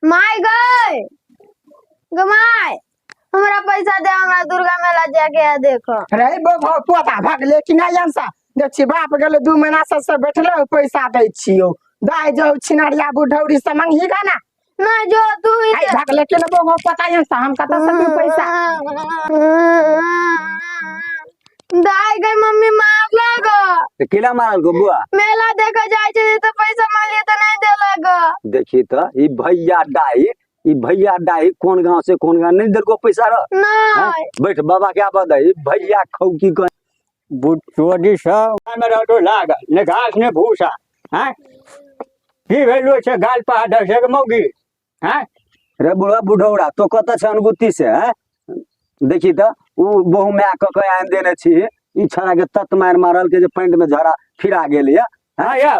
My गई गमाय, हमरा पैसा दे, हमरा दुर्गा मेला जाके आ देखो। रे बो पोता भगले कि नहि अंसा देख छी, बाप गेलै 2 महीना से से बैठले हो, पैसा दै छियौ दाइ जो छिनरिया बुढ़ौरी से मंगही गा ना। नहीं जो तू ही आई दे। भगले के ना बो पता अंसा, हम कतऽ से दियौ पैसा? दाई गई मम्मी मार लगो। तऽ केला मारल गो बुआ? मेला देखे जाय छै तऽ पैसा मांगलिए तऽ नहीं देलक। देखी तऽ ई भैया डाही, ई भैया डाही कोन गांव से कोन गांव नहीं देलको पैसा र? नहीं। बैठ बाबा के आबऽ दे, ई भैया खौकी कह बुचोदी सब में रहतो लागल, ने घास ने भूसा। हैं की भेलो छै गाल पा दस एक मौगी? हैं रे बुढ़ा बुढ़ौरा तो कतऽ छै अनगुत्ती से? हैं देखी तऽ उ बहु माय कऽ के आनि देने छी, ई छड़ा के तत मारि मारल के जे पैंट में झड़ा फिरा गेल या। हाँ या।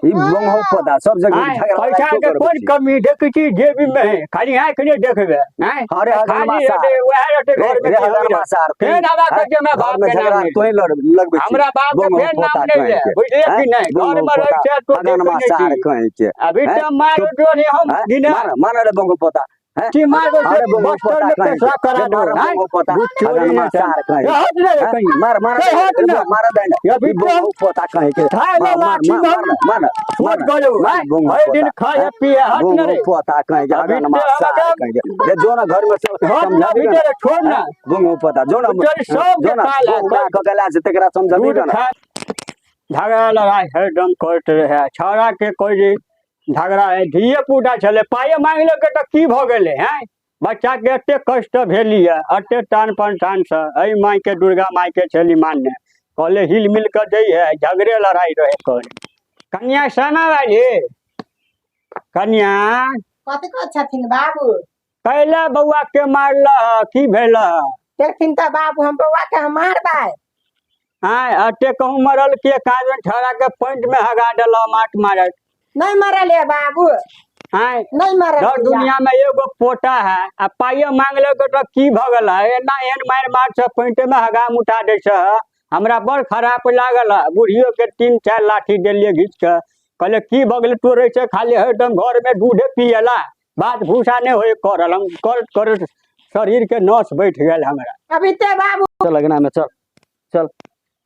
ई बंगहो पता सब जगह आँय, झगड़ा लड़ाई पैसा तो के करबै कोन छी। कमी देखै छी जेबी में है, खाली आँखि नहि देखबै। आँय, अरे हगन खाली मासा। हेतै, वएह रहतै रे, घर में रे की हगन होइए। मासा, फेर तू- आबा आँय, कहै छै, हमरा घर बाप में के नाम झगड़ा नहि तोही लगबै छी। हमरा बाप के बंगहो फेर नाम पोता नहि कहीं ले, के। बुझलियै आँय, कि नहि? बंगहो घर में रहै पोता, छै, तो हगन देखै नहि मासा छी। कहीं के। अभी आँय, तऽ मारो तो- जोरी हम आँय, दिने मार, मार रे बंगहो पोता। आँय, की मारो से अरे बंगहो बस्तर पोता में कहीं पेशा के। करा रे दो, मार आँय? बंगहो पोता, बुचोरी हगन नहि मासा छै। कहीं के। हट ने रे आँय, कहीं। मार, मार, ए, हट रे ने। मार दे ने। अभी ई बंगहो पोता कहीं के। खाय ला मार, मार, लाठी मार, मार। मार, मार, छोट मार, गयो, मार, आँय? बंगहो भरि दिन पोता। खाय आँय, पिए, हट ने रे। बंगहो पोता कहीं के, अभी हगन ते मासा हम कहीं के। रे, जो ना घर में से हट ना समझाबी भीतर, ना। छोड़ ना। आँय, बंगहो पोता, जो ना, तोरी सब जो ना, के काल है, बंगहो मार कऽ गेला से तकरा समझाबी दूध ना। खा झगड़ा लड़ाई हरदम करैत रहै छौड़ा के कोइ जे झगड़ा है, धिये पुता छलै, पाइए मांगि लेलकै तऽ की भऽ गेलै? हैं बच्चाके एते कष्ट भेली यऽ, एते टान पनटानसँ एहि मायके दुर्गा मायके छली मानने, कहले हिल मिल कऽ दै है, झगड़े लड़ाई रहै करे। कन्या सामा वाली कन्या कथी कहै छथिन बाबू? कैला बौआ के मारल, की भेल? देखथिन तऽ बाबू, हम बौआ के हम मारबै? आँय, एते कहूँ मरल के काजन छौड़ा के पैंट में हगा देल माट मारल। नहीं मरल है बाबू। आँय, नहीं मरल दर है। दुनिया में एगो पोता है आ पाइयो मांग लेलकै तऽ की भऽ गेल? एना एहन मारि मार छै, पैंटे में हगाम उठा दै छै। हमरा बड़ खराब लागल है। बुढ़ियो के 3-4 लाठी देलियै घीच कऽ, कहलियै की भऽ गेलै तोरे छै? खाली हरदम घर में दूधे पियला, बात भूसा नहि होय करल। हम करैत करैत शरीर के नस बैठ गेल हमरा। अभी ते बाबू चल अगना में चल, चल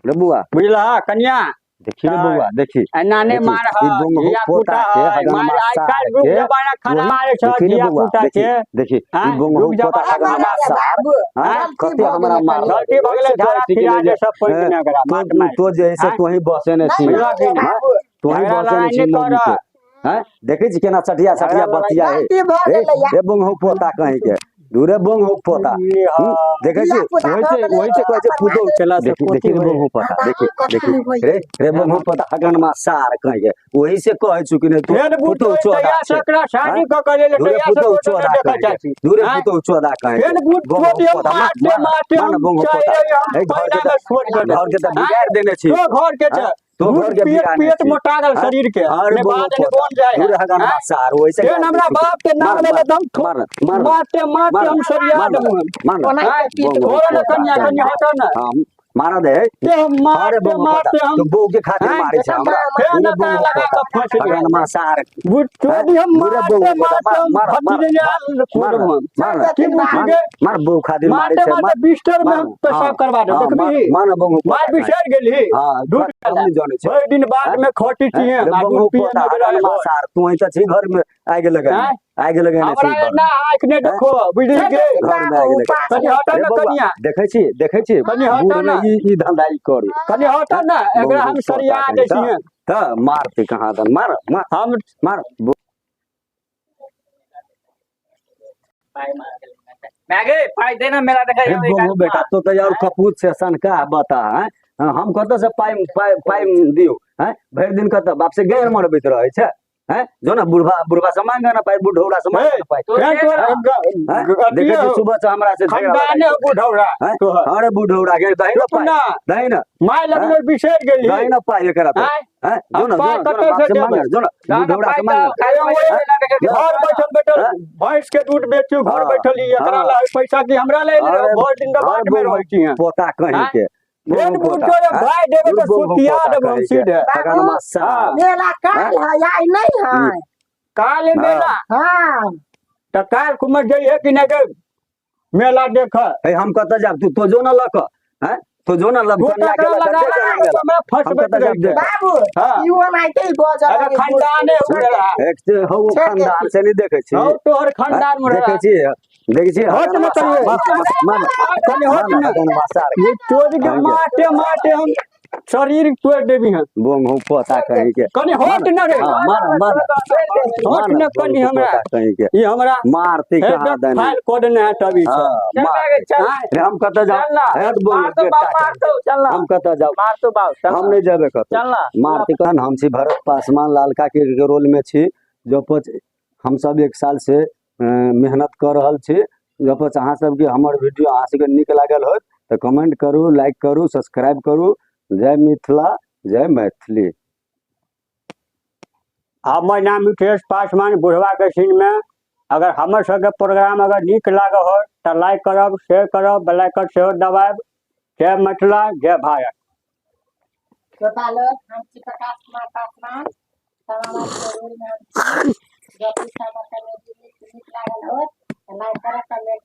रे बुआ। बुझलह कन्या? देखी रे बौआ, देखी। एना नहि देखी, मार ई बंगहो धिया पोता पुता के है, हगन मार मासा आइ काल्हि के युग जमाना खराब वही- मारे छ देखी रे धिया बौआ, पुता देखी, के। देखी, ई आँय, बंगहो युग पोता जमाना हगन खराब मासा। बाबू, हाँ, गलती कते भऽ हमरा गेलै मारल। कनि। गलती भऽ गेलै, झाड़ा ठीक फिरा नहि दे जे, सब पैंट हैं, में एकरा तो माट मारि। तो जे है से आँय? तोही बसेने नहीं छी। बुझलह कि नहि? बाबू, तोही झगड़ा बसेने लड़ाई छी नहि मौगी कर। के। हैं, देखै छी केना चटिया चटिया झगड़ा लड़ाई बतिया है। गलती भऽ रे, गेलै या। रे बंगहो पोता कहीं के, दूरे बंगहो पोता। ई हँ। देखै छी, धिया-पुता ओहि भऽ से गेलै, ओहि से कहै छै अपन पुतोहु चला से देखी, कोथी देखी रे होय। बंगहो पोता, देखी, कथी देखी, होय? रे, रे बंगहो पोता हगनमा सार कहीं के, ओहि से कहै छु कि नहि तो फेर पुतोहु बुझ चोदा तैया से छै। एकरा शादी कऽ के लेले दूरे तैया से पुतोहु तो चोदा देखै कहीं के, चाची। दूरे आँय? पुतोहु चोदा कहीं के। फेर बुझ बंगहो छोट हम पोता, मार, मारते मार, मारते मार हम बंगहो चाहि पोता। रही हम ए, घर के पहिला तऽ में छोड़ के घर के तऽ आँय? बिगाड़ि देने छी। तो घर के छै। आँय? तो दूध घर के पियत बिगाड़ने पियत छी। मोटा गेल आँय? शरीर के, अरे ने बंगहो बाद ने पोता, बन जाए है। दूरे हगनमा आँय? सार, ओहि से फेर गारि हमरा दै छी। बाप के नाम मार, लेले मार, तऽ हम मार, मार, मारते मारते मार, हम सरिया मार, देबू हम। मार, ओनाहिते आँय? पीट बंगहो छोड़ ने पोता कन्या, कहीं कन्या के। हटो ने। हाँ, मारा दे। ते हम अरे मारते बंगहो पोता, मारते हम तो बहू के खातिर आँय? मारै छै हमरा। फेर दूरे न बंगहो लगा पोता, कऽ फँसि गेल। हगनमा सार। बुझ चोदी हम दूरे मारते बंगहो पोता, मारते हम मार, मार, भतीजे मार, मार हम। मार, की बुझ मार, गे? मार, बहू खातिर मारै मारते छै, मारते मार, बिस्तर में मार, हम पेशाब हाँ, करवा देब, हाँ, देखबही? मार, मार बंगहो मार पोता बिसरि गेलही? हाँ, दूध हम नहि जनै छी। भरि दिन बाट में खटी हैं? छियै, रे आ दूध बंगहो पिए पोता, में गेलै हगनमा घर। सार, तू तऽ छी घर में आगि लगेने, आँय? आगि लगेने छी हमरा घर एना में। आँखि नहि देखो, बुझली गे? घर में आगि लगेने। कनि हटऽ रे ने बौआ, कनिया, देखै छी, देखै छी, कनि हटऽ बूढ़ ने। ने ई धंधा ई करी। कनि हटऽ ने, एकरा हम बंगहो पोता सरिया कहीं दै तऽ, छियै। तऽ मारतै कहाँ दन, मार, मार, हम मार। माय गे, पाइ दे ना, मेला देखै हे जेबै बंगहो काल्हि। बेटा, तो तऽ और कपूत छै सनका बता, हैं? हाँ, हम कतऽ से पाइ पाइ पाइ दियौ? हैं, भरि दिन कतऽ बाप से गैर मरबैत रहै छै? हैं, जो ना बुढ़बा, बुढ़बा से मांग ना पाइ, बुढ़ौरा से मांग ना पाइ। फेर तोहर हैं, देखै अथिये छी हौ, सुबह से हमरा से झगड़ा खानदाने लड़ाइ हौ बुढ़ौरा हैं? तोहर। अरे बुढ़ौरा के दही ना चुप पाइ, ना, दही ना, my लगमे बिसरि गेलही। दही ना पाइ एकरा तो। आँय? हैं, जो हम ना, जो पाइ ना, जो ना, कतऽ बाप से से मांग देबै? ना, जो ना, ना, ना, बुढ़ौरा पाइ से मांग तऽ ना। काल्हि मेला देखै जेबै। घर बैठल बैठल हैं? भैंस के दूध बेचू, घर हाँ, बैठल ही एकरा हाँ। ला पैसा की हमरा ले अरे, भरि दिन के अरे बाट में बौआ, रहै छी पोता कहीं आँय? के। फेर बुढ़ तोरे भाय देबे तऽ सुतिया देबो हम सीधे। हाँ। मेला काल है, आइ नहीं है। काल मेला? हाँ। तऽ काल्हि कुमर जइहे कि नहि गे मेला देख? हे, हम कतऽ जाब? तू तो जो न लक हैं, तो जो न लब तू कनिया टकरा के लक लगा देख लगा मेला। हमरा हम फंसबैत कतऽ जाब रहै छै। देख? बाबू, हाँ। ई ओनाहिते बजऽ अरे लगै। खानदाने उड़ल है। एक से हौ छोड़ दे। खानदान से नहीं देखै छी। हौ तोहर खानदान उड़ल देखै है। छी, देखै छी। हट न करियै। कनि हट न। ये तोड़ के माटे माटे हम शरीर तोड़ देबी हम। बोंग हूँ पोता कहीं के। कनि हट न रे। हाँ, मार मार। हट न कनि हमरा। कहीं के। ई हमरा मारती कहाँ एकदम देने। फाइल कऽ देने है तभी से। हाँ, चल मार। गे, चल। हाँ, रे, हम कतऽ जाउ? चल ना। हट बोंग मार तो बेटा बाप, मार तो, चल ना। हम कतऽ जाउ? मार तो बाप, चल हम ना। नहीं जेबे कतौ। चल ना। मारती कहन। हम छी भरत पासवान, लालका के रोल में छी। जब हम सब एक साल से मेहनत कऽ रहल छी। जब अहाँ सबके हमर वीडियो अहाँ सबके नीक लागल होत तऽ कमेंट करू, लाइक करू, सब्सक्राइब करू। जय मिथिला, जय मैथिली। हमर नाम मिथिलेश पासवान बुढ़वा के सीन में। अगर हमर सबके प्रोग्राम अगर नीक लागल हो तऽ लाइक करब, शेयर करब, बेल आइकन सेहो दबायब। जय मिथिला, जय भारत। श्रोता लोग, हम छी प्रकाश कुमार पासवान, सामा के रोल में हम छी। जब भी सामा कॉमेडी नीक नीक लागल हो तऽ लाइक करब, कमेंट।